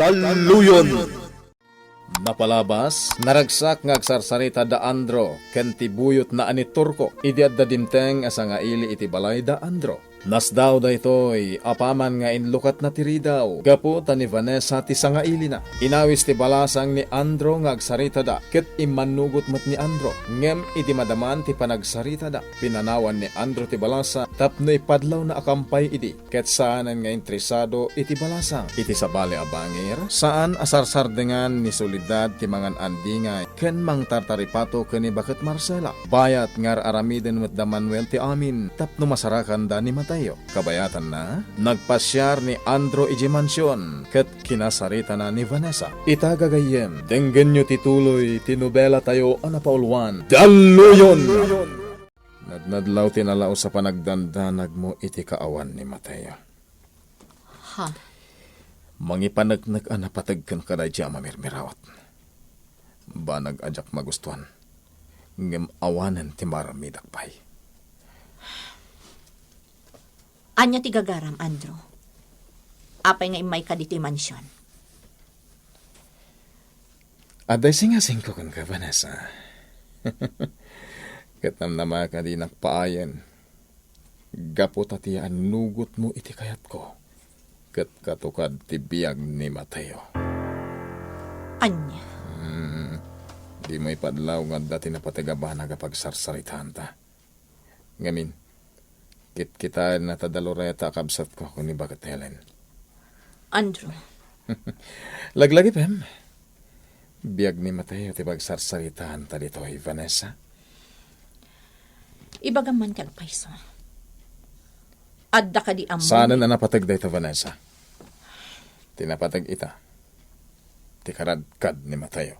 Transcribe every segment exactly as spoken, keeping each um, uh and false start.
Talluyon. Napalabas, naragsak nga agsarsarita da Andro ken ti buyotna a ni Turco idi adda dimteng a sangaili iti balay da Andro. Nasdaaw daytoy apaman nga inlukatna ti ridaw gapu ta ni Vanessa ti sangailina. Inawis ti balasang ni Andro nga agsaritada ket immannugot met ni Andro. Ngem idi madaman ti panagsaritada, pinanawan ni Andro ti balasang tapno ipadlawna a kampay idi. Ket saanen nga interesado iti balasang. Iti sabali a bangir, saan a sarsardengan ni Soledad ti mangan-andingay ken mangtartaripato ken ni Baket Marcela. Bayat nga ar-aramiden met da Manuel ti amin tapno masarakanda ni Mateo. Kabayatanna, nagpasiar ni Andro idiay mansion ket kinasaritana ni Vanessa. Ita gagayyem, denggenyo ti tuloy ti nobelatayo a napauluan, Talluyon! Nadnadlaw ti nalaus a panagdandanagmo iti kaawan ni Mateo. Ha? Mangipaneknek a napateg kenka daydi a mamirmirawat. Banag a diak magustuan, ngem awanen ti maaramidak pay. Ania ti gagaram, Andrew? Apay nga immayka ditoy mansion? Adda singasingko kenka, Vanessa. Ket namnama ka dinak paayen. Gapu ta ti annugotmo iti kayatko, ket katukad ti biag ni Mateo. Ania? Hmm, dimo ipadlaw nga adda ti napateg a banag a pagsarsaritaanta. Ngamin, kitkitaenna ta da Loretta a kabsatko ken ni Baket Helen. Andrew. Laglagipem. Biag ni Mateo ti pagsarsaritaanta ditoy, Vanessa. Ibagam man ti agpayso. Adda kadi ammom? Saanen a napateg dayta, Vanessa. Ti napateg ita, ti karadkad ni Mateo.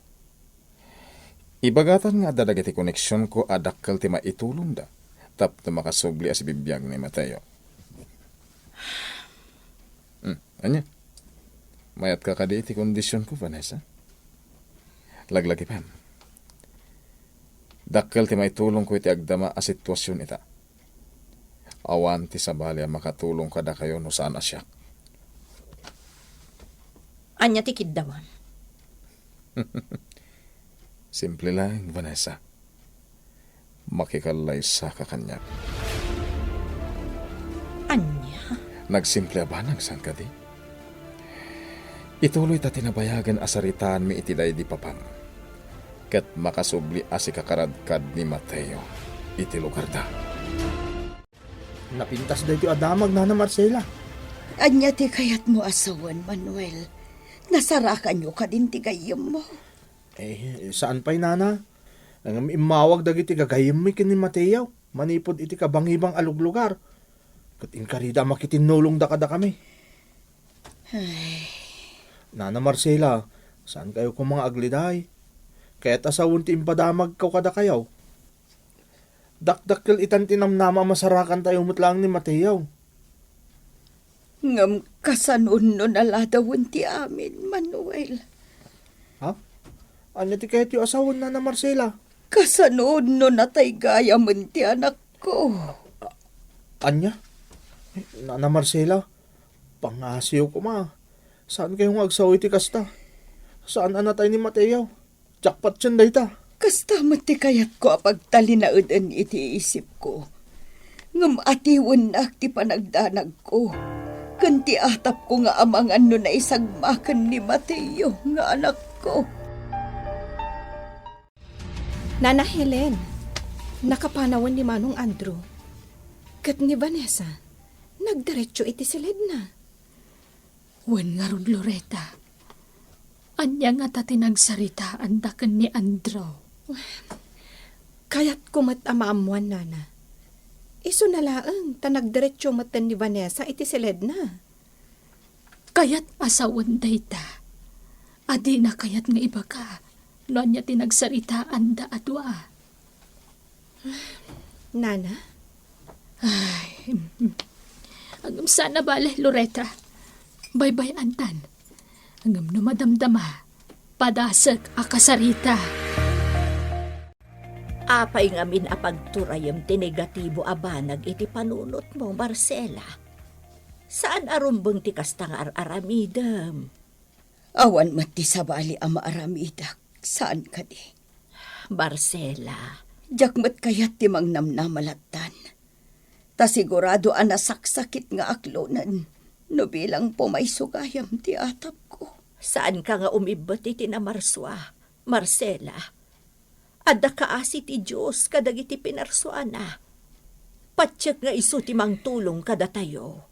Ibagatan nga adda dagiti koneksionko a dakkel ti maitulongda tapno makasubli a sibibiag ni Mateo. Hmm, ania? Mayatka kadi iti kondisionko, Vanessa? Laglagipem. Dakkel ti maitulongko iti agdama a situasion ita. Awan ti sabali a makatulong kadakayo no saan a siak. Ania ti kiddawam? Simple laeng, Vanessa. Makikallaysaka kaniak. Ania? Nagsimple a banag, saan kadi? Ituloy ta ti nabayagen a saritaanmi iti daydi papam. Ket makasubli a sika karadkad ni Mateo iti lugarda. Napintas daytoy a damag, Nana Marcela. Ania ti kayatmo a sawen, Manuel? Nasarakanyo kadin ti gayyemmo? Eh, saan pay, Nana. Ngem immawag dagiti gagayyemmi ken ni Mateo manipud iti kabangibang a luglugar. Ket inkarida a makitinnulongda kadakami. Ay. Nana Marcela, saan kayo koma nga agliday? Kayat a sawen ti impadamagko kadakayo. Dakdakkel itan ti namnama a masarakantayo met laeng ni Mateo. Ngem kasano no naladawen ti amin, Manuel? Ha? Ania ti kayatyo a sawen, Nana Marcela? Kasano no natay gayamen ti anakko? A-, ania? Nana Marcela, pangngasiyo koma. Saan kayo nga agsao iti kasta? Saan a natay ni Mateo? Jackpot yun dayta. Kasta met ti kayatko a pagtalinaeden iti isipko. Ngem atiwennak ti panagdanagko ken ti atapko nga amangan no naisagmaken ni Mateo nga anakko. Nana Helen, nakapanawen ni Manong Andrew ket ni Vanessa. Nagdiretso iti siledna. Wen ngarud, Loretta, ania ngata ti nagsaritaanda ken ni Andrew? Kayatko met a maammoan, Nana. Isuna laeng ta nagdiretso metten ni Vanessa iti siledna. Kayat a sawen dayta a dina kayat nga ibaga no ania ti nagsaritaanda a dua. Nana? Ay, mm, mm. Ngem saan a bale, Loretta. Baybay-antan. Ngem no madamdama, padasek a kasarita. Apay ngamin a pagturayem ti negatibo a banag iti panunotmo, Marcela? Saan a rumbeng ti kasta nga ar-aramidem. Awan met ti sabali a maaramidek, saan kadi? Marcela. Diak met kayat ti mangnamnama lattan. Ta sigurado a nasaksakit nga aklonen no bilang pumayso gayam ti atapko. Saanka nga umibbet iti namarsua, Marcela. Adda kaasi ti Dios kadagiti pinarsuana. Patiek nga isu ti mangtulong kadatayo.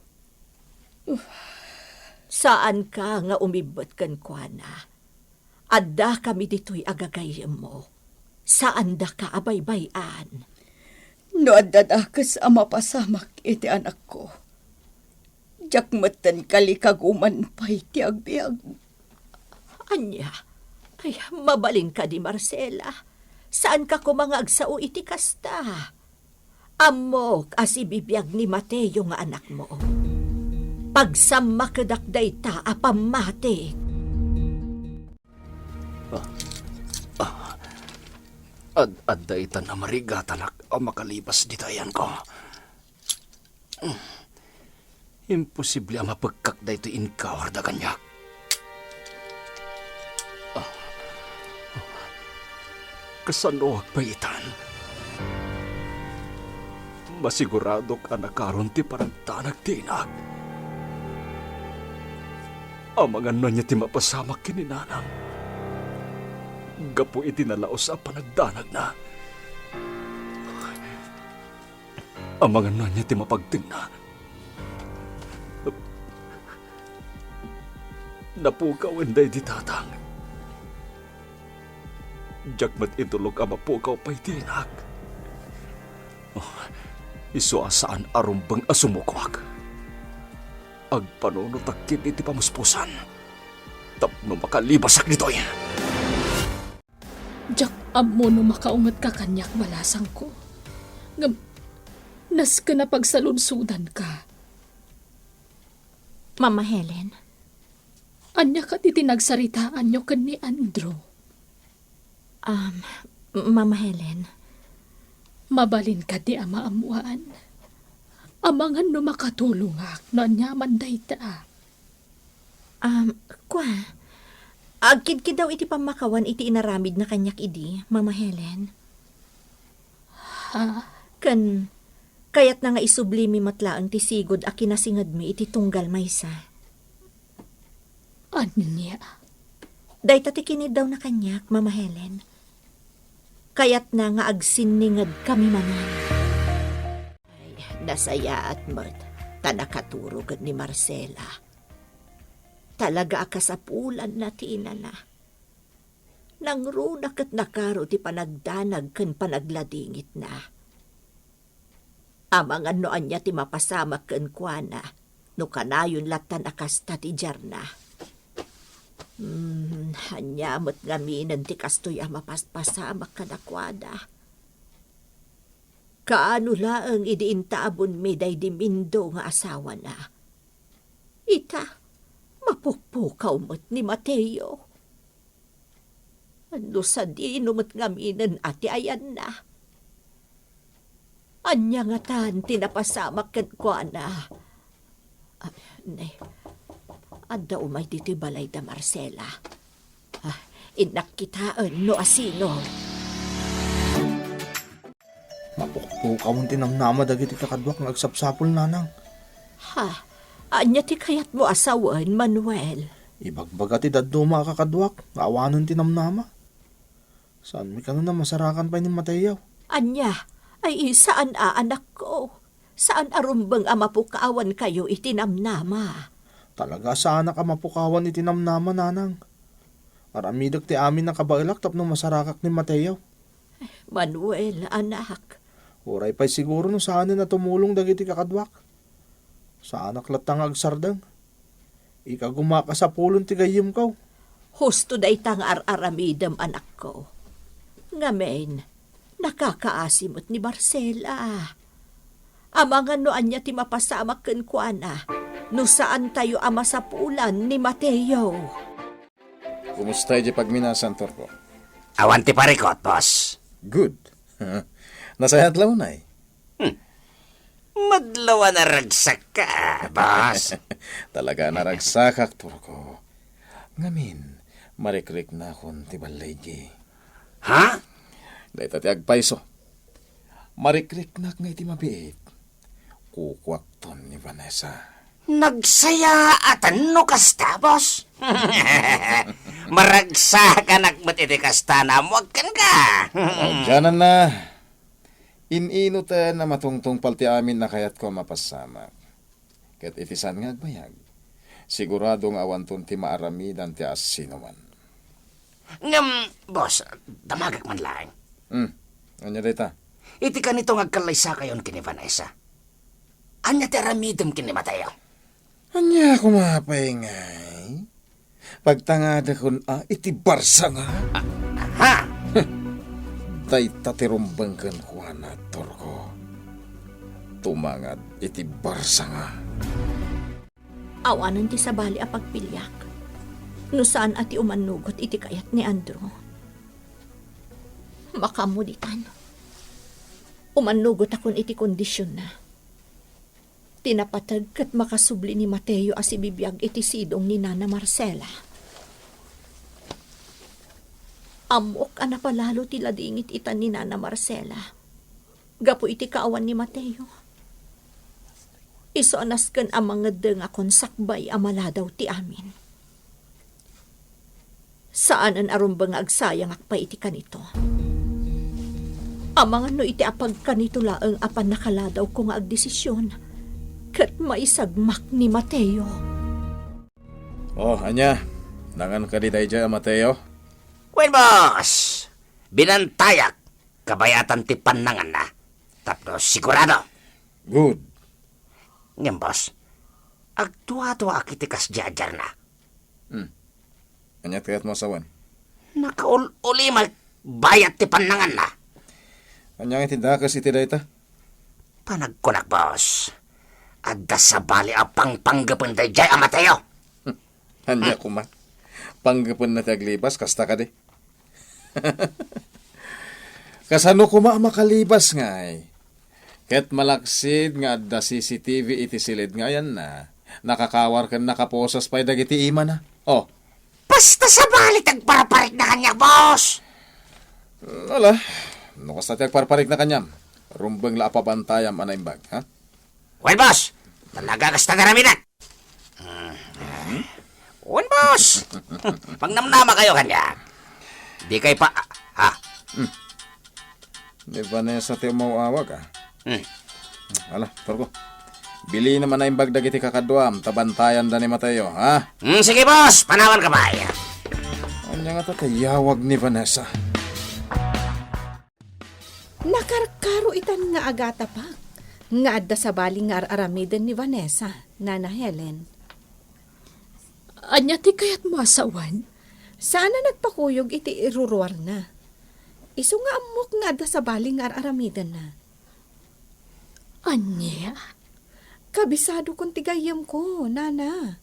Saanka nga umibbet kenkuana. Addakami ditoy a gagayyemmo. Saandaka a baybay-an. No adda dakes a mapasamak iti anakko, diak metten kalikaguman pay ti agbiag. Ania? Ay, mabalin kadi, Marcela. Saanka koma nga agsao iti kasta. Ammok a sibibiag ni Mateo nga anakmo. Pagsammakedak dayta a pammati. Ah, ah, ad-, adda itan a marigatanak a makalibas dita ayanko. Imposible a mapekkak daytoy inkawar da kaniak. Ah. Kasanoak pay itan? Masiguradok a nakaron ti panagdanag ti inak. Amangan no ania ti mapasamak ken ni nanang gapu iti nalaus a panagdanagna. Amangan no ania ti mapagtengna. Napukawen daydi tatang. Diak met itulok a mapukaw pay ti inak. Oh, isu a saan a rumbeng a sumukoak. Agpanunotak ket iti pamuspusan tapno makalibasak ditoy. Diak ammo no makaungetka kaniak, balasangko. Ngem, nasken a pagsaludsodanka. Mama Helen? Ania kadi ti nagsaritaanyo ken ni Andrew? Um, Mama Helen. Mabalin kadi a maammuan? Amangan no makatulongak no aniaman dayta. Um, kua, agkidkiddaw iti pammakawan iti inaramidna kaniak idi, Mama Helen. Ha? Ken, kayatna nga isublimi met laeng ti sigud a kinasingedmi iti tunggal maysa. Ania? Dayta ti kiniddawna kaniak, Mama Helen. Kayatna nga agsinningedkami manen. Ay, nasayaat met ta nakaturogen ni Marcela. Talaga a kasapulanna ti inana. Nangruna ket nakaro ti panagdanag ken panagladingitna. Amangan no ania ti mapasamak kenkuana, no kanayon lattan a kasta ti diarna. Hmm, ania met ngaminen ti kastoy a mapaspasamak kadakuada? Kaano laeng idi intaabonmi daydi Mindo nga asawana? Ita, mapukpukaw met ni Mateo. No sadino met ngaminen a ti ayanna? Ania ngatan ti napasamak kenkuana? Ah, ne, adda umay ditoy balayda, Marcela. Ah, innak kitaen no asino. Mapukpukawen ti namnama dagiti kakaduak nga agsapsapul, nanang. Ha? Ania ti kayatmo a sawen, Manuel? Ibagbaga ti dadduma a kakaduak nga awanen ti namnama. Saanmi kano a masarakan pay ni Mateo? Ania? Ay, saan a, anakko. Saan a rumbeng a mapukawankayo iti namnama. Talaga a saanak a mapukawan iti namnama, nanang. Aramidek ti amin a kabaelak tapno masarakak ni Mateo. Manuel, anak. Uray pay siguro no saanen a tumulong dagiti kakaduak. Saanak latta nga agsardeng. Ikagumak a sapulen ti gayyemko. Husto dayta nga ar-aramidem, anakko. Ngamin, nakakaasi met ni Marcela. Amangan no ania ti mapasamak kenkuana no saantayo a masapulan ni Mateo. Kumusta idiay pagminasan, Turko? Awan ti parikot, boss. Good. Nasayaat la unay? Hmm. Madlaw a naragsakka, boss. Talaga a naragsakak, Turko. Ngamin, marikriknakon ti balligmi. Ha? Dayta ti agpayso. Marikriknak nga iti mabiit, kukuakton ni Vanessa. Nagsayaatan no kasta, boss. Maragsakanak met iti kasta, naammuak kenka. Dianan na. In-inoten a matungtungpal ti amin a kayatko a mapasamak. Ket iti saan nga agbayag, sigurado nga awanton ti maaramidan ti asinoman. Ngem, boss, damagek man laeng. Hmm. Ania dayta? Iti kanito nga agkallaysakayon ken ni Vanessa, ania ti aramidem ken ni Mateo? Ania koma pay ngay? Pagtangadakon a iti barsanga. Ha? Dayta ti rumbeng kenkuana, Torko. Tumangad iti barsanga. Awanen ti sabali a pagpiliak no saan a ti umannugot iti kayat ni Andrew. Makaammo ditan. Umannugotakon iti kondisionna. Ti napateg ket makasubli ni Mateo a sibibiag iti sidong ni Nana Marcela. Ammok a napalalo ti ladingit itan ni Nana Marcela gapu iti kaawan ni Mateo. Isu a nasken a mangeddengakon sakbay a maladaw ti amin. Saanen a rumbeng nga agsayangak pay iti kanito. Amangan no iti apag kanito laeng a pannakaladawko nga agdesision ket maisagmak ni Mateo. Oh, ania? Nangan kadi daydiay a Mateo? Wen, boss! Binantayak kabayatan ti pannanganna tapno sigurado. Good. Ngem, boss, agduaduaak iti kasdiay a diarna. Hmm. Ania ti kayatmo a sawen? Nakaul-ulimek bayat ti pannanganna. Ania nga iti dakes iti dayta? Panagkunak, boss, adda sabali a pangpanggepen daydiay a Mateo. Ania koma? Panggepenna ti aglibas, kasta kadi? Kasano koma a makalibas ngay? Ket malaksid nga adda C C T V iti silid nga ayanna, nakakawar ken nakaposas pay dagiti imana. Oh. Basta sabali ti agparparikna kaniak, boss! Ala, no kasta ti agparparikna kaniam, rumbeng la a pabantayam a naimbag, ha? Wen, boss! Talaga kasta nga aramidek! Wen, boss! Pagnamnama kayo kaniak. Di kay pa... Ha? Hmm. Ni Vanessa ti umaw-awag, ah. Hmm. Ala, Torko. Bilinam a naimbag dagiti kakaduam, ta bantayanda ni Mateo, ha? Hmm, sige, boss! Panawan ka pay. Ania nga ta ti yawag ni Vanessa? Nakarkaro itan nga agatapak nga adda sabali nga ar-aramiden ni Vanessa, Nana Helen. Ania ti kayatmo a sawen? Saan a nagpakuyog iti iruruarna. Isu nga ammok nga adda sabali nga ar-aramidenna. Ania? Kabisadokon ti gayyemko, Nana.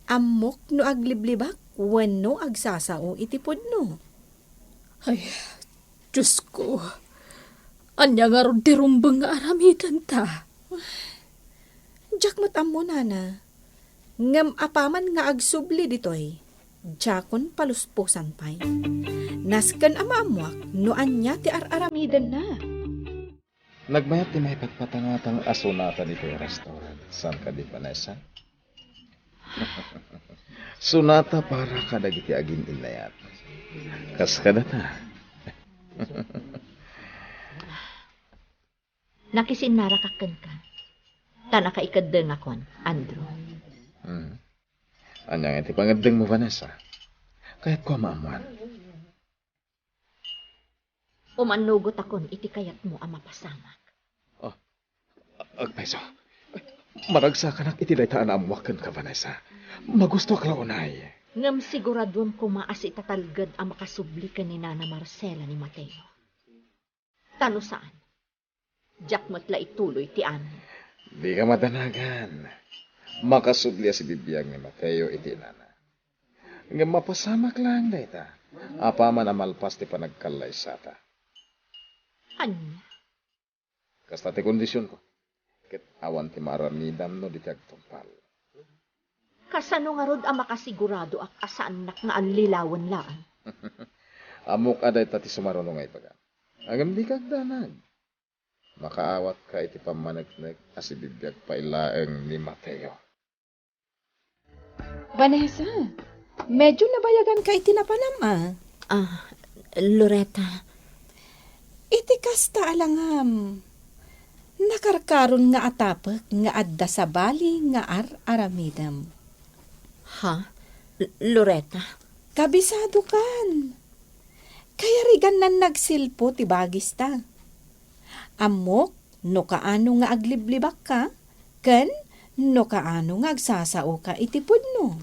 Ammok no agliblibak wenno agsasao iti pudno. Ay, Diosko, ania ngarud ti rumbeng nga aramidenta? Diak met ammo, Nana. Ngem apaman nga agsubli ditoy, diakon palusposan pay. Nasken a maammoak no ania ti ar-aramidenna. Nagmayat ti maipatpatangatang a sonata ditoy restaurant. Saan kadi, Vanessa? Sonata para kadagiti agin-innayat. Kas kadata. Nakisinnarakak kenka, ta nakaikeddengakon, Andrew. Hmm. Ania nga ti pangeddengmo, Vanessa? Kayatko a maammoan. Umannugotakon iti kayatmo a mapasamak. Oh, agpayso. Maragsakanak iti dayta a naammoak kenka, Vanessa. Magustoak la unay. Ngem siguraduem koma a sitatalged a makasubli ken ni Nana Marcela ni Mateo. Ta no saan, diak met la ituloy ti amin. Dika madanagan. Makasubli a sibibiag ni Mateo iti inana. Ngem mapasamak laeng dayta, apaman a malpas ti panagkallaysata. Ania? Kasta ti kondisionko, ket awan ti maaramidam no di ti agtungpal. Kasano ngarud a makasiguradoak a saannak nga allilawen laeng? Ammok a dayta ti sumaruno nga ibaga. Ngem dika agdanag. Makaawatka iti pammaneknek a sibibiag pay laeng ni Mateo. Vanessa, medyo nabayaganka iti napanam, a. Ah, Loretta. Iti kasta a langam, nakarkaron nga atapek nga adda sabali nga ar-aramidem. Ha? L-, Loretta? Kabisadokan. Kayarigannan nagsilpo ti bagista. Ammok no kaano nga agliblibakka ken no kaano nga agsasaoka iti pudno.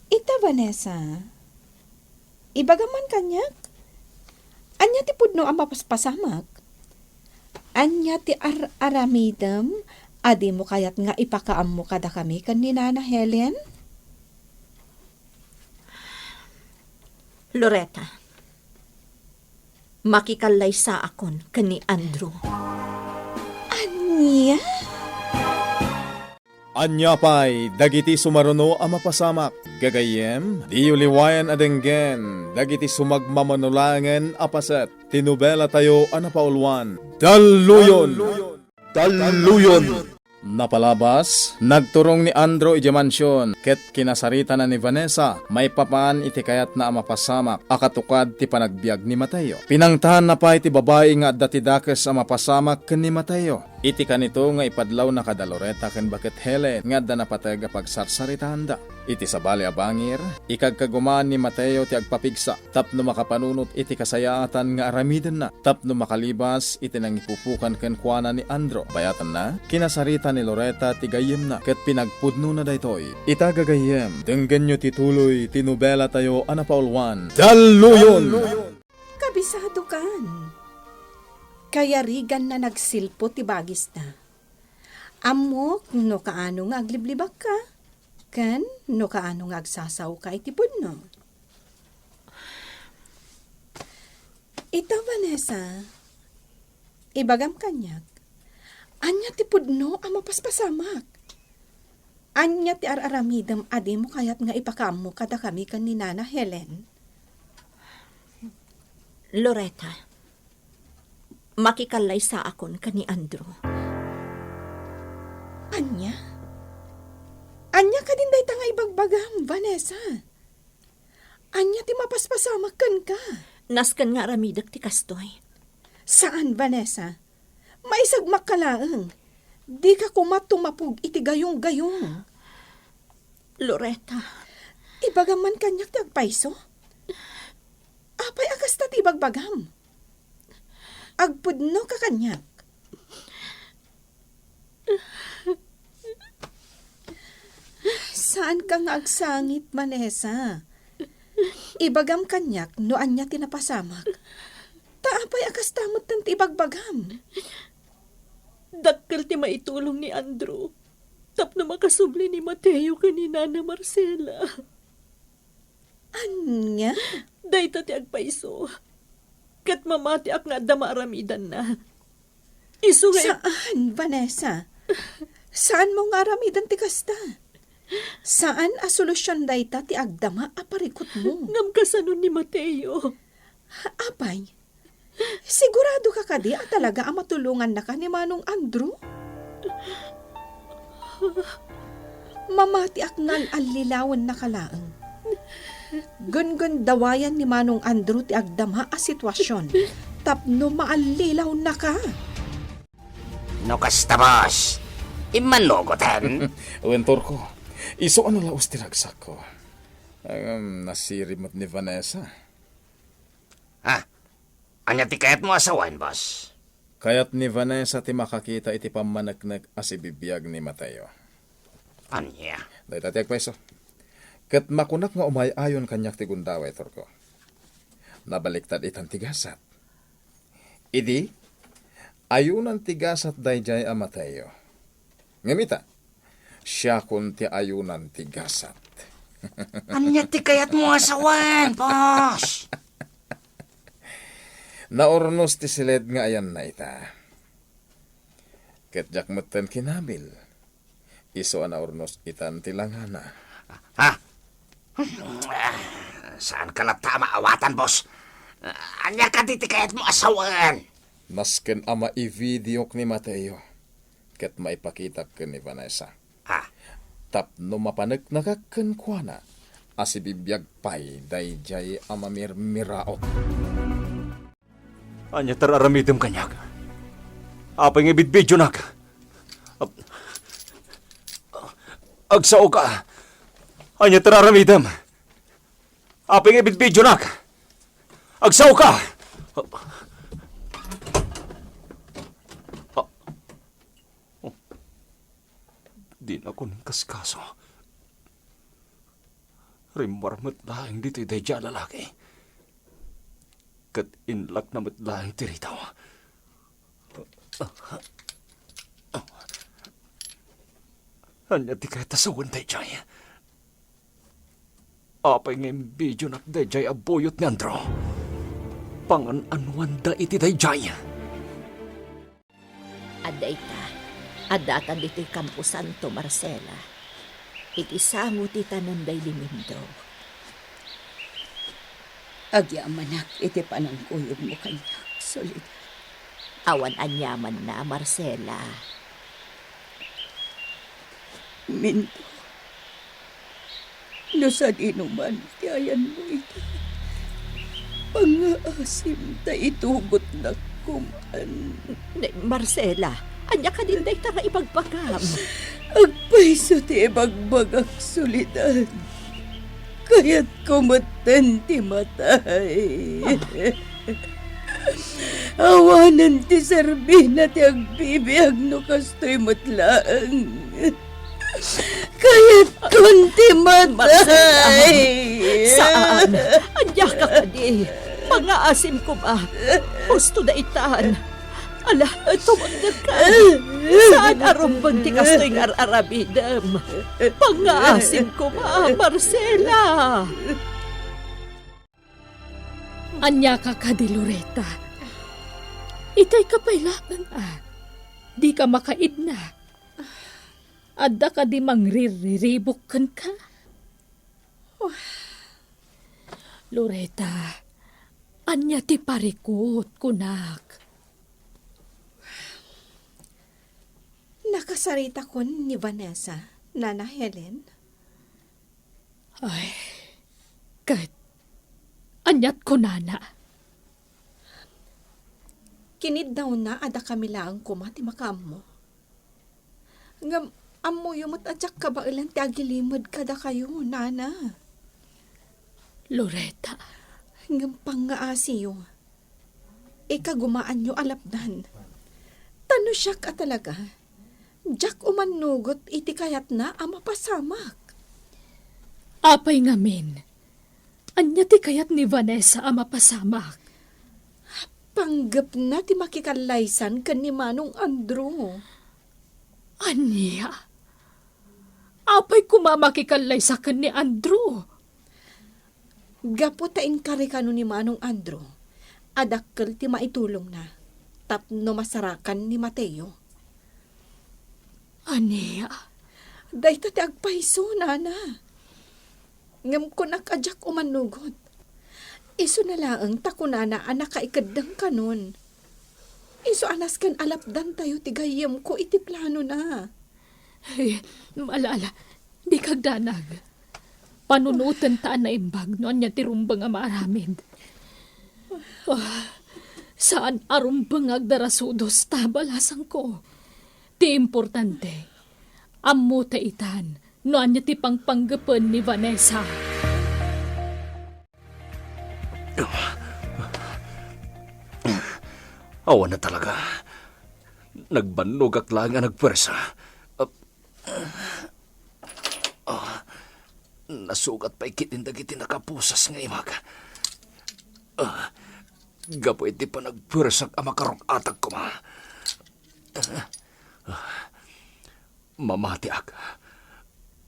Ita, Vanessa, ibagam man kaniak, ania ti pudno a mapaspasamak? Ania ti ar-aramidem a dimo kayat nga ipakaammo kadakami ken ni Nana Helen? Loretta, makikallaysaakon ken ni Andrew. Ania? Ania pay dagiti sumaruno a mapasamak? Gagayyem, diyo liwayan a denggen dagiti sumagmamano laengen a paset ti nobelatayo a napauluan, Dalluyon! Dalluyon! Napalabas, nagturong ni Andrew idiay mansion ket kinasaritana ni Vanessa maipapan iti kayatna a mapasamak a katukad ti panagbiag ni Mateo. Pinangtaanna pay ti babai nga adda ti dakes a mapasamak ken ni Mateo. Iti kanito nga ipadlawna kada Loretta ken baket Helen nga adda napateg a pagsarsaritaanda. Iti sabali a bangir, ikagkagumaan ni Mateo ti agpapigsa tapno makapanunot iti kasayaatan nga aramidenna tapno makalibas iti nangipupukan kenkuana ni Andrew. Bayatenna, kinasarita ni Loretta ti gayyemna ket pinagpudnona daytoy. Ita gagayyem, denggenyo ti tuloy ti nobelatayo a napauluan, Dalluyon! Kabisadokan. Kayariganna nagsilpo ti bagista. Ammok no kaano nga agliblibakka, ken no kaano nga agsasaoka iti pudno. Ita, Vanessa, ibagam kaniak, ania ti pudno a mapaspasamak? Ania ti ar-aramidem a dimo kayat nga ipakaammo kadakami ken ni Nana Helen? Loretta, makikallaysaakon ken ni Andrew. Ania? Ania kadin dayta nga ibagbagam, Vanessa? Ania ti mapaspasamak kenka? Nasken nga aramidek ti kastoy. Saan, Vanessa. Maisagmakka laeng. Dika koma tumapog iti gayunggayung. Loretta. Ibagam man kaniak ti agpayso? Apay a kasta ti ibagbagam? Agpudnoka kaniak. Saanka nga agsangit, Vanessa. Ibagam kaniak no ania ti napasamak. Ta apay a kasta metten ti ibagbagam? Dakkel ti maitulong ni Andrew tapno makasubli ni Mateo ken ni Nana Marcela. Ania? Dayta ti agpayso. Ket mamatiak nga adda maaramidanna. Isu nga ip- Saan, Vanessa? Saanmo nga aramiden ti kasta? Saan a solusion dayta ti agdama a parikutmo? Ngem kasano ni Mateo? Apay, siguradoka kadi a talaga a matulongannaka ni Manong Andrew? Mamatiak nga al-allilawennaka laeng. Gunggundawayan ni Manong Andrew ti agdama a sitwasion tapno maallilawnaka. No kasta, boss, immanugoten? Wen, Turko, isu a nalaus ti ragsakko. Ngem, nasirib met ni Vanessa. Ha? Ania ti kayatmo a sawen, boss? Kayat ni Vanessa ti makakita iti pammaneknek a sibibiag ni Mateo. Ania? Dayta ti agpayso. Ket makunak nga umay-ayon kaniak ti gundaway, Turko. Nabaliktad itan ti gasat. Idi, ayunan ti gasat daydiay a Mateo. Ngem ita, siakon ti ayunan ti gasat. Ania ti kayatmo a sawen, boss? Naurnos ti siled nga ayanna ita. Ket diak metten kinabil. Isu a naurnos itan ti langana. Ha? Saanka latta a maawatan, boss. Ania kadi ti kayatmo a sawen? Masken a maivideok ni Mateo, ket maipakitak ken ni Vanessa. Ha? Tapno mapaneknekak kenkuana a sibibiag pay daydiay a mamirmiraot. Ania ti ar-aramidem kaniak? Apay nga ibidbidionak? Ag-, agsaoka. Ania ti ar-aramidem? Apay nga ibidbidionak? Agsaoka. Dinakon inkaskaso. Rimmuar met laeng ditoy daydiay a lalaki. Ket inlakna met laeng ti ritaw. Ania ti kayat a sawen daydiay? Apay nga imbidionak daydiay a buyot ni Andrew? Pangan-anuanda iti daydiay. Adda ita, addatan ditoy kamposanto, Marcela, iti sango ti tanem daydi Mindo. Agyamanak iti panangkuyogmo kaniak, Soledad. Awan aniamanna, Marcela. Mindo, no sadino man ti ayanmo ita, pangngaasim ta itugotnak koma. Ne, Marcela, ania kadin dayta nga ibagbaga? Agpayso ti ibagbagak, Soledad. Kayatko metten ti matay. Awanen ti serbina ti agbibiag no kastoy met laeng. Kayatkon ti matay. Marcela, saan. Ania ka kadi? Pangngaasim koma. Husto daytan. Ala, tumangderka. Saan a rumbeng ti kastoy nga ar-aramidem. Pangngaasim koma, Marcela. Ania ka kadi, Loretta? Itay ka pay laeng, a. Dika makaidna. Adda kadi mangrirriribuk kenka? Loretta, ania ti parikut, kunak? Nakasaritakon ni Vanessa, Nana Helen. Ay, ket aniat kunana? Kiniddawna a dakami laeng koma ti makaammo. Ngem ammoyo met a diak kabaelan ti agilimed kadakayo, Nana. Loretta. Ngem pangngaasim, ikagumaanyo a lapdan. Ta no siak a talaga, diak umannugot iti kayatna a mapasamak. Apay ngamin? Ania ti kayat ni Vanessa a mapasamak? Panggepna ti makikallaysan ken ni Manong Andrew. Ania? Apay koma makikallaysa ken ni Andrew? Gapu ta inkari kano ni Manong Andrew a dakkel ti maitulongna tapno masarakan ni Mateo. Ania? Dayta ti agpayso, Nana. Ngem kunak a diak umannugot. Isuna laeng ta kunana a nakaikeddeng kanon. Isu a nasken a lapdantayo ti gayyemko iti planona. Ay, ala, ala, dika agdanag. Panunotenta a naimbag no ania ti rumbeng a maaramid. Ah, saan a rumbeng nga agdarasudos ta balasangko. Ti importante, ammota itan no ania ti pangpanggepen ni Vanessa. Awan a talaga. Nagbannogak laeng a nagpuersa. Ah, nasugat pay ketdin dagiti nakapusas nga imak. Ah, gapu iti panagpuersak a makaruk-atak koma. Ah, mamatiak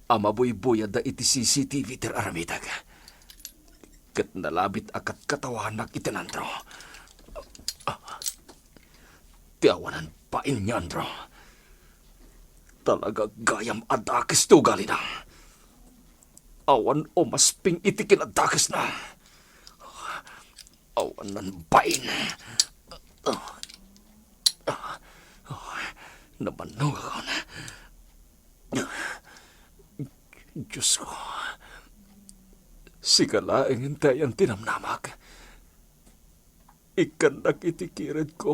a mabuybuyadda iti C C T V ti ar-aramidek. Ket nalabit a katkatawanak iti nantro. Ah, ti awanan bain ni Andrew. Talaga gayam a dakes ti ugalina. Awan umasping iti kinadakesna. Awan nan bain. Nabannogakon. Diosko, sika laengen ti ayan ti namnamak. Ikkannak iti kiredko,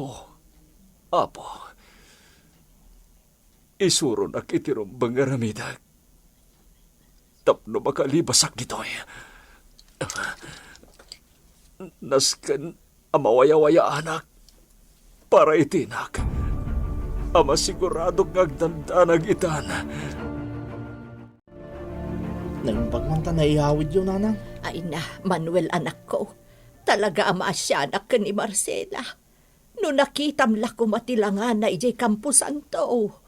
Apo. Isuronak iti rumbeng nga aramidek tapno makalibasak ditoy. Nasken a mawayawayaanak para iti inak a masiguradok nga agdandanag itan. Naimbag man ta naiawidyo, Nanang. Ay na, Manuel, anakko. Talaga a maasianak ken ni Marcela. No nakitam la koma ti langana idiay kamposanto.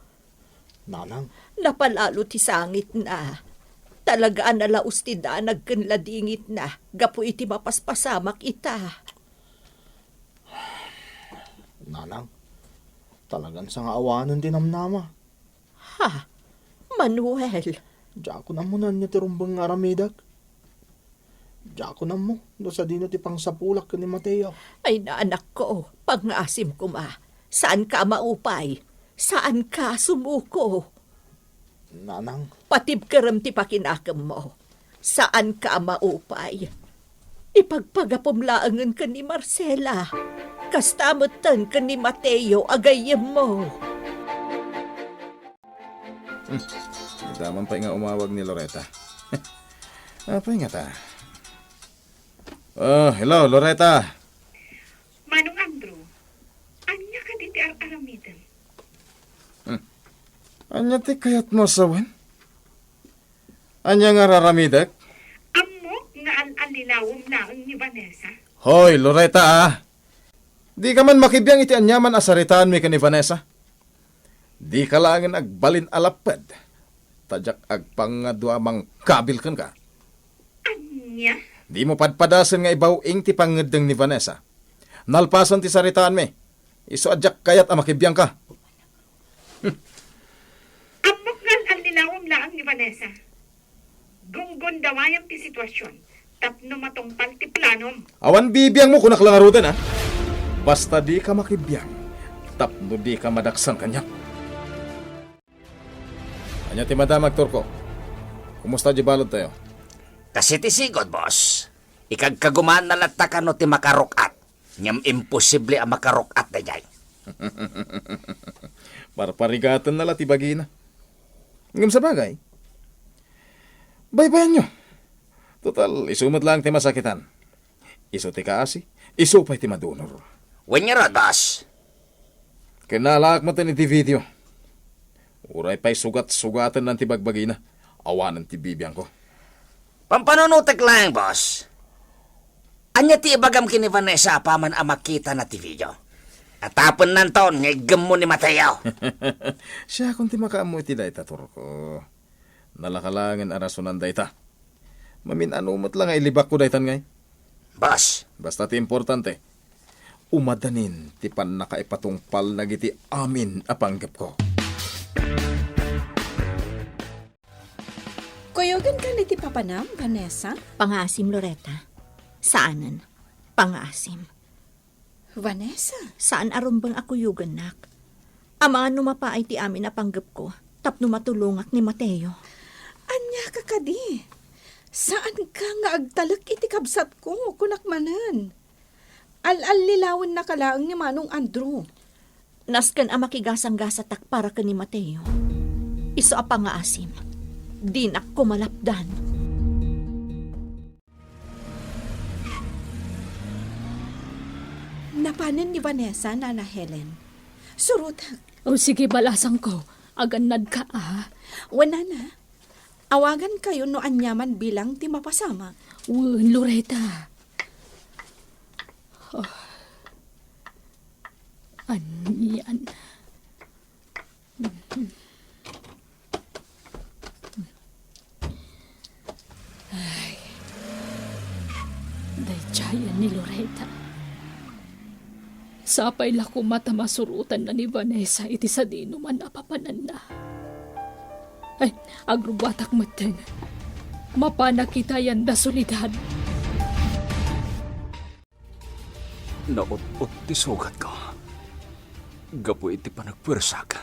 Nanang. Napalalo ti sangitna. Talaga a nalaus ti danag ken ladingitna gapu iti mapaspasamak ita. Nanang, talagan sangaawanen ti namnama. Ha? Manuel? Diakon ammo no ania ti rumbeng nga aramidek. Diakon ammo no sadino ti pangsapulak ken ni Mateo. Ay, na, anakko, pangngaasim koma. Saanka a maupay. Saanka a sumuko. Nanang. Patibkerem ti pakinakemmo. Saanka a maupay. Ipagpagapum laengen ken ni Marcela. Kasta metten ken ni Mateo a gayyemmo. Hmm. Ita man pay nga umawag ni Loreta. Apay ngata? Oh, hello, Loreta. Manong Andrew, ania kadi ti ar-aramidem? Hmm. Ania ti kayatmo a sawen? Ania nga ar-aramidek? Ammok nga al-allilawem laeng ni Vanessa. Hoy, Loreta, ah! Dika man makibiang iti aniaman a saritaanmi ken ni Vanessa. Dika laengen agbalin a lapped, ta diak agpangngadua a mangkabil kenka. Ania? Dimo padpadasen nga ibaw-ing ti pangngeddeng ni Vanessa. Nalpasen ti saritaanmi, isu a diak kayat a makibiangka. Ammok nga al-allilawem laeng ni Vanessa. Gunggundawayam ti sitwasion tapno matungpal ti planom. Awan bibiangmo, kunak la ngaruden, a. Basta dika makibiang tapno dika madaksan kaniak. Ania ti madamag, Turko? Kumusta diay baludtayo? Kas iti sigud, boss. Ikagkagumaanna latta kano ti makaruk-at. Ngem imposible a makaruk-at daydiay. Parparigatenna la ti bagina. Ngem sabagay, baybayanyo. Total, isu met laeng ti masakitan. Isu ti kaasi, isu pay ti madunor. Wen ngarud, boss. Kinalaak met iti video. Uray pay sugat-sugatennan ti bagbagina, awanen ti bibiangko. Pampanunotek laeng, boss. Ania ti ibagam ken ni Vanessa apaman a makitana ti video? Atapennanton nga iggemmo ni Mateo. Siakon ti makaammo iti dayta, Turko. Nalaka laengen a rasonan dayta. Mamin-ano met la nga ilibakko daytan ngay. Boss. Basta ti importante, umadanin ti pannakaipatungpal dagiti amin a panggepko. Kuyogenkan iti papanam, Vanessa? Pangaasim, Loreta. Saanen. Pangaasim. Vanessa? Saan a rumbeng a kuyogennak. Amangan no mapaay ti amin a panggepko tapno matulongak ni Mateo. Ania ka kadi? Saanka nga agtalek iti kabsatko, kunak manen. Al-allilawennaka laeng ni Manong Andrew. Nasken a makigasanggasatak para ken ni Mateo. Isu a pangaasim, dinak koma lapdan. Napanen ni Vanessa, Nana Helen. Surotek. O, sige, balasangko. Agannadka, a. Wen, Nana. Awagankayo no aniaman bilang ti mapasamak. Wen, Loreta. Oh. Anian. Ay, daydiayen ni Loreta. Sapay la koma ta masurotanna ni Vanessa iti sadinoman a papananna. Ay, agrubbuatak metten. Mapanak ita yan da Soledad. Naut-ot ti sugatko. Gapu iti panagpuersak,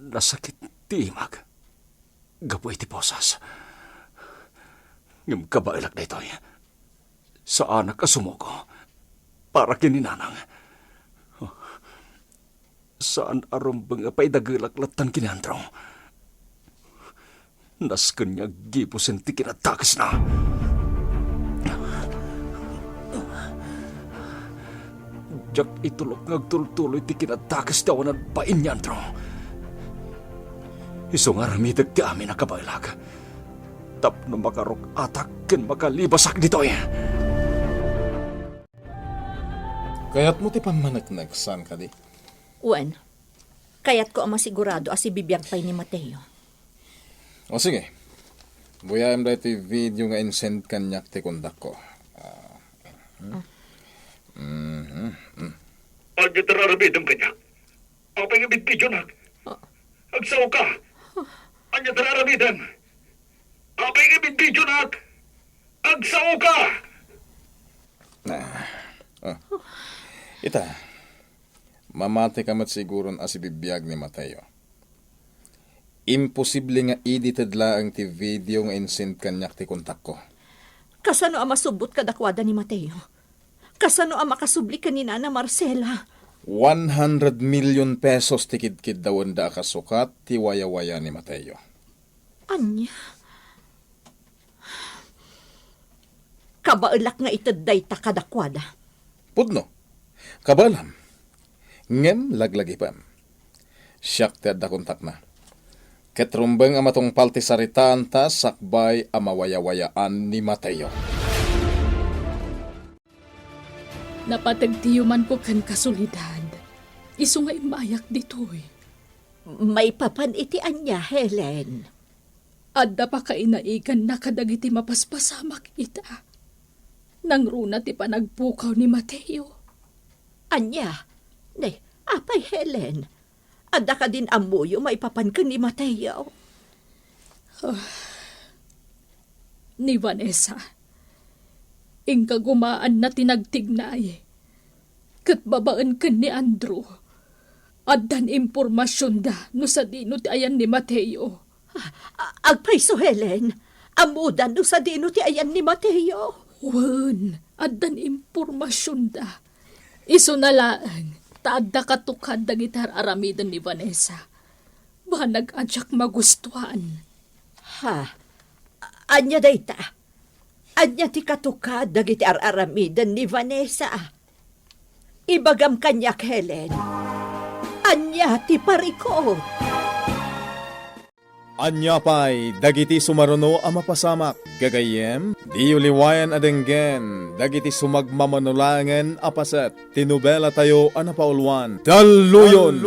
nasakit ti imak. Gapu iti poses. Ngem kabaelak daytoy. Saanak a sumuko para ken ni nanang. Saan a rumbeng a paidagelak lattan ken ni Andrew. Nasken nga aggibusen ti kinadakesna. Diak itulok nga agtultuloy ti kinadakes ti awanan bain ni Andrew. Isu nga aramidek ti amin a kabaelak tapno makaruk-atak ken makalibasak ditoy. Kayatmo ti pammaneknek, saan kadi? Wen, kayatko a masigurado a sibibiag pay ni Mateo. O sige, buyaem daytoy video nga insend kaniak ti kontakko. Ah, hmm? Mhm, hmm. Ania ti aramidem kaniak? Apay nga bidbidionak? Ah. Agsaoka! Ania ti aramidem? Apay nga bidbidionak? Agsaoka! Ah, ah. Ita, mamati ka met siguron a sibibiag ni Mateo. Imposible nga edited laeng ti video nga insend kaniak ti kontakko. Kasano a masubbot kadakuada ni Mateo? Kasano a makasubli ken ni Nana Marcela? One hundred million pesos ti kidkiddawenda a kasukat ti wayawaya ni Mateo. Ania? Kabaelak nga ited dayta kadakuada. Pudno. Kabaelam. Ngem laglagipem. Siak ti adda kontakna. Ket rumbeng a matungpal ti saritaanta sakbay a mawayawayaan ni Mateo. Napateg ti yumanko kenka, Soledad. Isu nga immayak ditoy. Maipapan iti ania, Helen? Adda pakainaiganna kadagiti mapaspasamak ita. Nangruna ti panagpukaw ni Mateo. Ania? Ne, apay, Helen? Adda kadin ammoyo maipapan ken ni Mateo? Ah, ni Vanessa, inka gumaanna ti nagtignay. Ket babaen ken ni Andrew, addan impormasionda no sadino ti ayan ni Mateo. A-, agpayso, Helen? Ammoda no sadino ti ayan ni Mateo? Wen, addan impormasionda. Isuna laeng ta adda katukad dagiti ar-aramiden ni Vanessa. Banag a diak magustuan. Ha? Ania dayta? Ania ti katukad dagiti ar-aramiden ni Vanessa? Ibagam kaniak, Helen. Ania ti parikut? Ania pay dagiti sumaruno a mapasamak, gagayyem? Diyo liwayan a denggen dagiti sumagmamano laengen a paset ti nobelatayo a napauluan, Talluyon!